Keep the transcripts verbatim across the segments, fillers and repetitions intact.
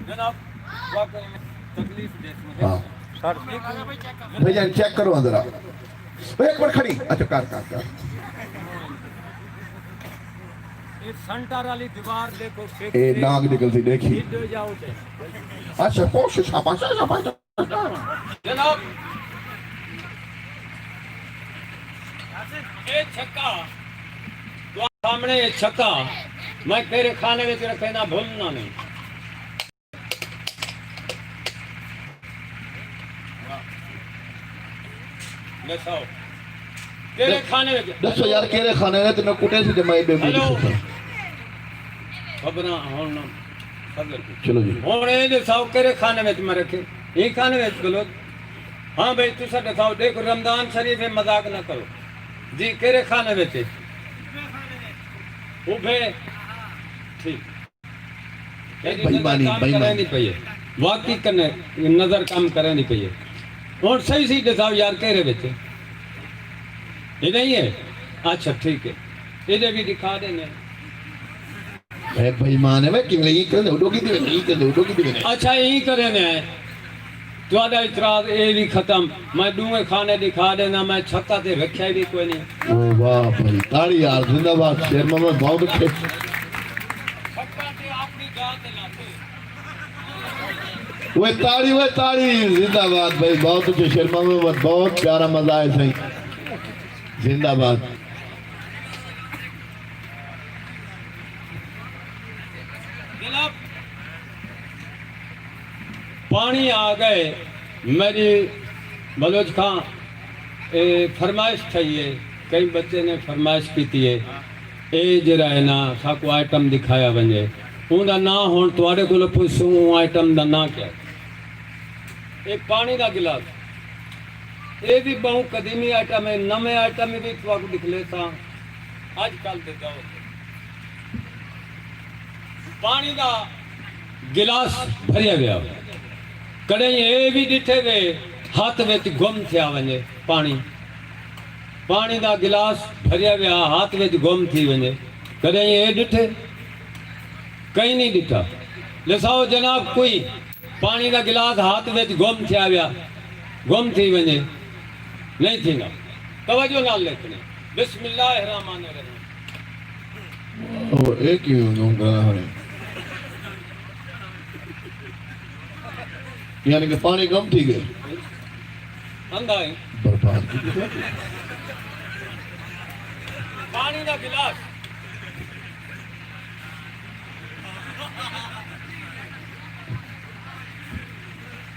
جناب، واقعی تکلیف دے۔ ہاں۔ بھائی جان، چیک کرو ذرا۔ ایک بار کھڑی۔ اچھا، کر، کر، کر۔ اے سنٹر والی دیوار دیکھو، فکس اے ناک نکل سی، دیکھی۔ سیدھے جاؤ تے۔ اچھا، کوشش، شاباش، شاباش۔ جناب، اے چھکا، تہاݙے سامݨے اے چھکا، میں تیرے خانے وچ رکھے نہ بھلنا نہیں۔ ݙساؤ۔ کیڑھے خانے وچ؟ ݙسو یار، کیڑھے خانے وچ؟ میں کٹے سی تے میں ایݙے ہیلو۔ خبراں ہݨ نہ صبر۔ چلو جی۔ ہݨ اے ݙساؤ، کیڑھے خانے وچ میں رکھے؟ ایں خانے وچ بلوچ؟ ہاں بھائی، تساں ݙساؤ، ݙیکھو، رمضان شریف ہے، مذاق نہ کرو۔ جی، کیڑھے خانے وچ ہے؟ اوبھے۔ ٹھیک۔ بے ایمانی، کام بے ایمانی۔ کریندی پئی ہے۔ واقعی کنے نظر کم کریندی پئی ہے۔ ہݨ صحیح صحیح ݙساؤ یار، کیڑھے وچ ہے؟ اے نہیں ہے؟ اچھا، ٹھیک ہے۔ اے دے بھی دکھا ݙیندے۔ اے بے ایمان ہے، وے کیویں ایں کریندے؟ اݙو کیتی ویندے، ایں کریندے، اݙو کیتی ویندے۔ اچھا، ایں کریندے ہیں۔ تہاݙا اعتراض اے وی ختم۔ میں ݙوہیں خانے ݙکھا ݙینداں، میں چھکا تے رکھیا ہی وی کوئی نہیں۔ او واہ بھائی، تاڑی یار، زندہ باد شیر محمد، بہت اچھے۔ چھکا تے اپݨی جاہ تے لاتے۔ اوئے تاڑی، اوئے تاڑی، زندہ باد بھائی، بہت اچھے شیر محمد، بہت پیارا مزہ آیا سائیں۔ زندہ باد۔ جناب، پاݨی آ ڳئے۔ میݙی بلوچ خان، اے فرمائش تھئی ہے، کئی بچے نے فرمائش کیتی ہے، اے جیڑھا ہے نا، ساکوں آئٹم ݙکھایا ونڄے۔ اوندا ناں ہݨ تہاݙے کولوں پچھسوں، اوں آئٹم دا ناں کیا ہے؟ اے پاݨی دا گلاس۔ اے وی ٻہوں قدیمی آئٹم ہے، نویں آئٹم وی تہاکوں ݙکھلیساں اڄ کل دے دور تے۔ پاݨی دا گلاس بھریا ویا۔ کݙہیں اے وی ݙٹھے وے ہتھ وچ گم تھیا ونڄے پاݨی۔ پاݨی دا گلاس بھریا ویا ہتھ وچ گم تھی ونڄے۔ کݙہیں اے ݙٹھے؟ کہیں نہیں ݙٹھا۔ ݙساؤ جناب، کوئی پاݨی دا گلاس ہتھ وچ گم تھیا ویا، گم تھی ونڄے، نہیں تھیندا۔ توجہ نال لکھݨے۔ بسم اللہ الرحمن الرحیم۔ او، اے کیویں گم کرݨا ہے؟ یعنی کہ پاݨی گم تھی ڳئے۔ اندھا ہے۔ برباد تھی ڳئے۔ پاݨی دا گلاس۔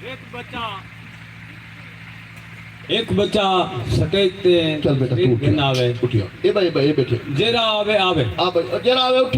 ہک بچہ، ہک بچہ سٹیج تے چل بیٹا، تو اٹھ۔ گھن آوے۔ اٹھیا۔ اے بھائی، اے بھائی، اے بیٹھے۔ جیڑھا آوے، آوے۔ آ بھائی، جیڑھا آوے، اٹھ۔